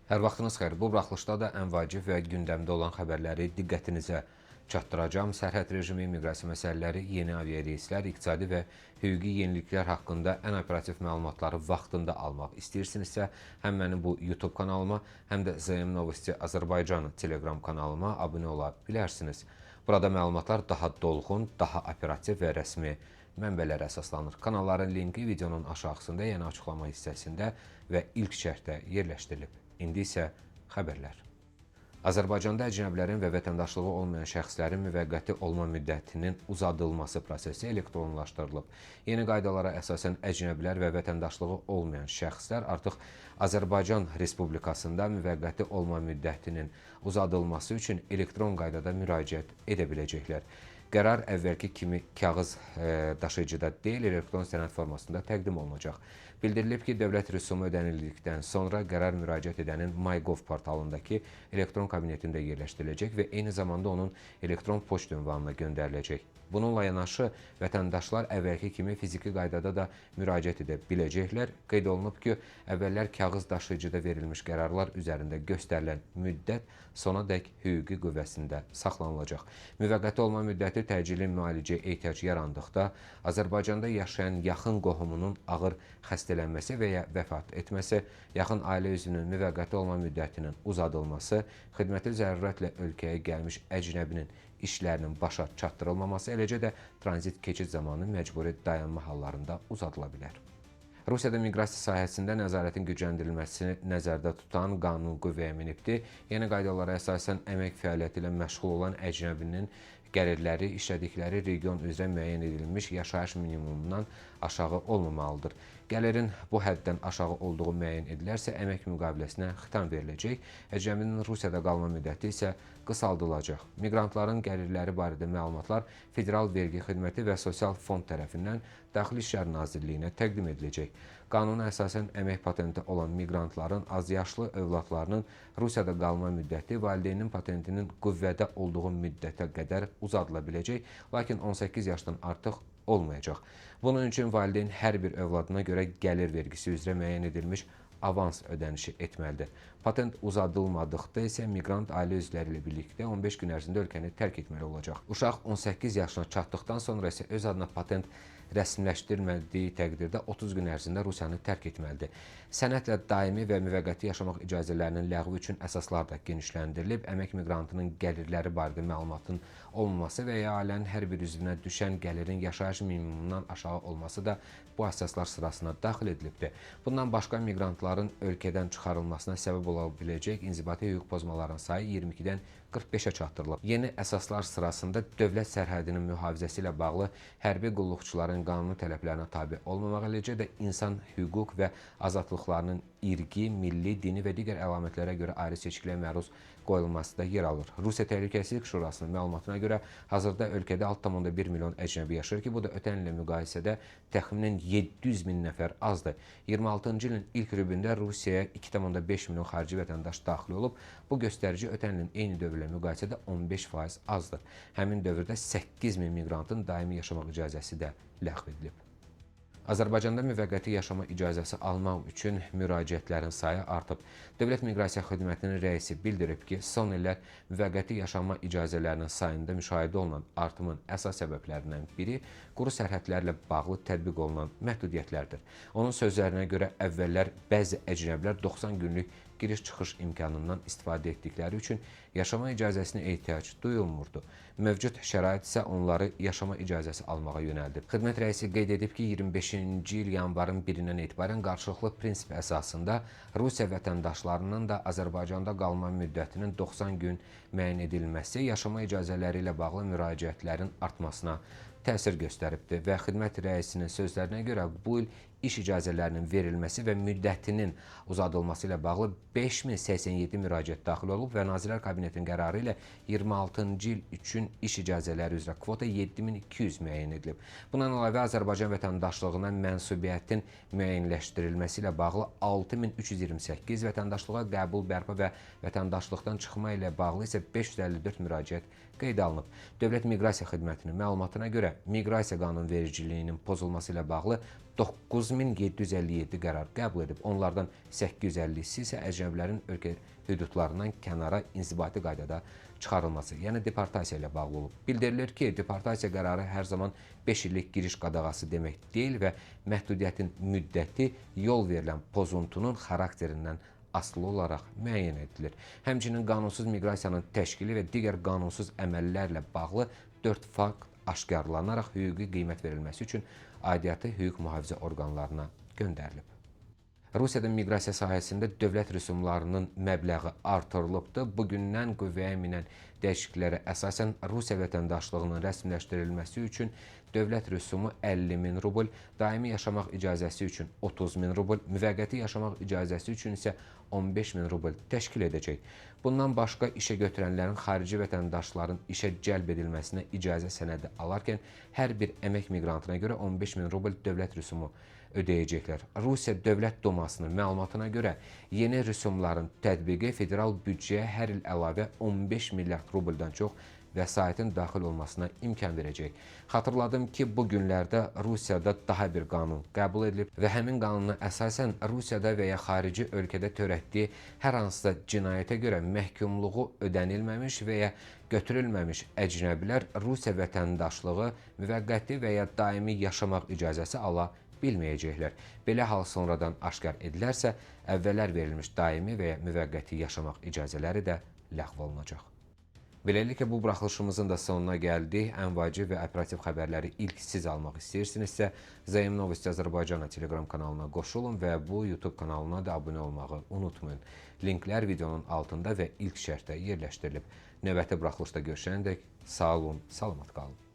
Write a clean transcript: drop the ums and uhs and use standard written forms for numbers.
Hər vaxtınız xeyir. Bu buraxılışda da ən vacib və gündəmdə olan xəbərləri diqqətinizə çatdıracağam. Sərhəd rejimi, miqrasiya məsələləri, yeni aviareyslər, iqtisadi və hüquqi yeniliklər haqqında ən operativ məlumatları vaxtında almaq istəyirsinizsə, həm mənim bu YouTube kanalıma, həm də ZM Novosti Azərbaycan Telegram kanalıma abunə ola bilərsiniz. Burada məlumatlar daha dolğun, daha operativ və rəsmi mənbələrə əsaslanır. Kanalların linki videonun aşağısında, yəni açıqlama hissəsində və ilk şərhdə yerləşdirilib. İndi isə xəbərlər. Azərbaycanda əcnəbilərin və vətəndaşlığı olmayan şəxslərin müvəqqəti olma müddətinin uzadılması prosesi elektronlaşdırılıb. Yeni qaydalara əsasən əcnəbilər və vətəndaşlığı olmayan şəxslər artıq Azərbaycan Respublikasında müvəqqəti olma müddətinin uzadılması üçün elektron qaydada müraciət edə biləcəklər. Qərar əvvəlki kimi kağız daşıyıcıda deyil, elektron sənəd formasında təqdim olunacaq. Bildirilib ki, dövlət rüsumu ödənildikdən sonra qərar müraciət edənin MyGov portalındakı elektron kabinetində yerləşdiriləcək və eyni zamanda onun elektron poçt ünvanına göndəriləcək. Bununla yanaşı, vətəndaşlar əvvəlki kimi fiziki qaydada da müraciət edə biləcəklər. Qeyd olunub ki, əvvəllər kağız daşıyıcıda verilmiş qərarlar üzərində göstərilən müddət sonadək hüquqi qüvvəsində saxlanılacaq. Müvəqqəti olma müddəti təcili müalicəyə ehtiyac yarandıqda, Azərbaycanda yaşayan yaxın qohumunun ağır xəstələnməsi və ya vəfat etməsi, yaxın ailə üzvünün müvəqqəti olma müddətinin uzadılması, xidməti zərurətlə ölkəyə gəlmiş əcnəbinin işlərinin başa çatdırılmaması, eləcə də tranzit keçid zamanı məcburi dayanma hallarında uzadıla bilər. Rusiyada miqrasiya sahəsində nəzarətin gücləndirilməsini nəzərdə tutan qanun qüvvəyə minibdir. Yeni qaydalara əsasən əmək fəaliyyəti ilə məşğul olan əcnəbinin gəlirləri işlədikləri region üzrə müəyyən edilmiş yaşayış minimumundan aşağı olmamalıdır. Gəlirin bu həddən aşağı olduğu müəyyən edilərsə, əmək müqaviləsinə xitam veriləcək, əcnəbinin Rusiyada qalma müddəti isə qısaldılacaq. Miqrantların gəlirləri barədə məlumatlar Federal Vergi Xidməti və Sosial Fond tərəfindən Daxili İşlər Nazirliyinə təqdim ediləcək. Qanuna əsasən əmək patenti olan miqrantların azyaşlı övladlarının Rusiyada qalma müddəti valideynin patentinin qüvvədə olduğu müddətə qədər uzadıla biləcək, lakin 18 yaşdan artıq olmayacaq. Bunun üçün valideyn hər bir övladına görə gəlir vergisi üzrə müəyyən edilmiş avans ödənişi etməlidir. Patent uzadılmadıqda isə miqrant ailə üzvləri ilə birlikdə 15 gün ərzində ölkəni tərk etməli olacaq. Uşaq 18 yaşına çatdıqdan sonra isə öz adına patent rəsmiləşdirmədiyi təqdirdə 30 gün ərzində Rusiyanı tərk etməlidir. Sənədlə daimi və müvəqqəti yaşamaq icazələrinin ləğvi üçün əsaslar da genişləndirilib. Əmək miqrantının gəlirləri barədə məlumatın olmaması və ya ailənin hər bir üzvünə düşən gəlirin yaşayış minimumundan aşağı olması da bu əsaslar sırasına daxil edilibdir. Bundan başqa miqrantların ölkədən çıxarılmasına səbəb ola biləcək inzibati hüquq pozmaların sayı 22-dən 45-ə çatdırılıb. Yeni əsaslar sırasında dövlət sərhədinin mühafizəsi ilə bağlı hərbi qulluqçuların qanuni tələblərinə tabe olmamaq, eləcə də insan hüquq və azadlıqlarının irqi, milli, dini və digər əlamətlərə görə ayrı seçkiliyə məruz qoyulması da yer alır. Rusiya Təhlükəsizlik Şurasının məlumatına görə hazırda ölkədə 6,1 milyon əcnəbi yaşayır ki, bu da ötən illə müqayisədə təxminən 700 min nəfər azdır. 26-cı ilin ilk rübündə Rusiyaya 2,5 milyon xarici vətəndaş daxil olub. Bu göstərici ötən ilin eyni dövrlə müqayisədə 15% azdır. Həmin dövrdə 8 min miqrantın daimi yaşamaq icazəsi də ləğv edilib. Azərbaycanda müvəqqəti yaşama icazəsi almaq üçün müraciətlərin sayı artıb. Dövlət Miqrasiya Xidmətinin rəisi bildirib ki, son illər müvəqqəti yaşama icazələrinin sayında müşahidə olunan artımın əsas səbəblərindən biri quru sərhədlərlə bağlı tətbiq olunan məhdudiyyətlərdir. Onun sözlərinə görə əvvəllər bəzi əcnəbilər 90 günlük giriş-çıxış imkanından istifadə etdikləri üçün yaşama icazəsinə ehtiyac duyulmurdu. Mövcud şərait isə onları yaşama icazəsi almağa yönəldib. Xidmət rəisi qeyd edib ki, 25-ci il yanvarın 1-dən etibarən qarşılıqlı prinsip əsasında Rusiya vətəndaşlarının da Azərbaycanda qalma müddətinin 90 gün müəyyən edilməsi yaşama icazələri ilə bağlı müraciətlərin artmasına təsir göstəribdir və xidmət rəisinin sözlərinə görə bu il iş icazələrinin verilməsi və müddətinin uzadılması ilə bağlı 5087 müraciət daxil olub və Nazirlər Kabinetinin qərarı ilə 26-cı il üçün iş icazələri üzrə kvota 7200 müəyyən edilib. Bundan əlavə Azərbaycan vətəndaşlığına mənsubiyyətin müəyyənləşdirilməsi ilə bağlı 6328, vətəndaşlığa qəbul, bərpa və vətəndaşlıqdan çıxma ilə bağlı isə 554 müraciət qeydə alınıb. Dövlət Miqrasiya Xidmətinin məlumatına görə görə miqrasiya qanunvericiliyinin pozulması ilə bağlı 9757 qərar qəbul edib. Onlardan 850-si isə əcnəbilərin ölkə hüdudlarından kənara inzibati qaydada çıxarılması, yəni deportasiya ilə bağlı olub. Bildirilir ki, deportasiya qərarı hər zaman 5 illik giriş qadağası demək deyil və məhdudiyyətin müddəti yol verilən pozuntunun xarakterindən asılı olaraq müəyyən edilir. Həmçinin qanunsuz miqrasiyanın təşkili və digər qanunsuz əməllərlə bağlı 4 fakt aşkarlanaraq hüquqi qiymət verilməsi üçün aidiyyatı hüquq mühafizə orqanlarına göndərilib. Rusiyada miqrasiya sahəsində dövlət rüsumlarının məbləği artırılıbdır. Bugündən qüvvəyə minən dəyişikliklərə əsasən Rusiya vətəndaşlığının rəsmiləşdirilməsi üçün dövlət rüsumu 50 min rubl, daimi yaşamaq icazəsi üçün 30 min rubl, müvəqqəti yaşamaq icazəsi üçün isə 15 min rubl təşkil edəcək. Bundan başqa işə götürənlərin xarici vətəndaşların işə cəlb edilməsinə icazə sənədi alarkən hər bir əmək miqrantına görə 15 min rubl dövlət rüsumu ödəyəcəklər. Rusiya Dövlət Dumasının məlumatına görə yeni rüsumların tətbiqi federal büdcəyə hər il əlavə 15 milyard rubldan çox vəsaitin daxil olmasına imkan verəcək. Xatırladım ki, bu günlərdə Rusiyada daha bir qanun qəbul edilib və həmin qanuna əsasən Rusiyada və ya xarici ölkədə törətdiyi hər hansısa cinayətə görə məhkumluğu ödənilməmiş və ya götürülməmiş əcnəbilər Rusiya vətəndaşlığı, müvəqqəti və ya daimi yaşamaq icazəsi ala bilməyəcəklər. Belə hal sonradan aşkar edilərsə, əvvəllər verilmiş daimi və ya müvəqqəti yaşamaq icazələri də ləğv olunacaq. Beləliklə bu buraxılışımızın da sonuna gəldik. Ən vacib və operativ xəbərləri ilk siz almaq istəyirsinizsə, ZM Novosti Azərbaycana Telegram kanalına qoşulun və bu YouTube kanalına da abunə olmağı unutmayın. Linklər videonun altında və ilk şərhdə yerləşdirilib. Növbəti buraxılışda görüşənədək sağ olun, salamat qalın.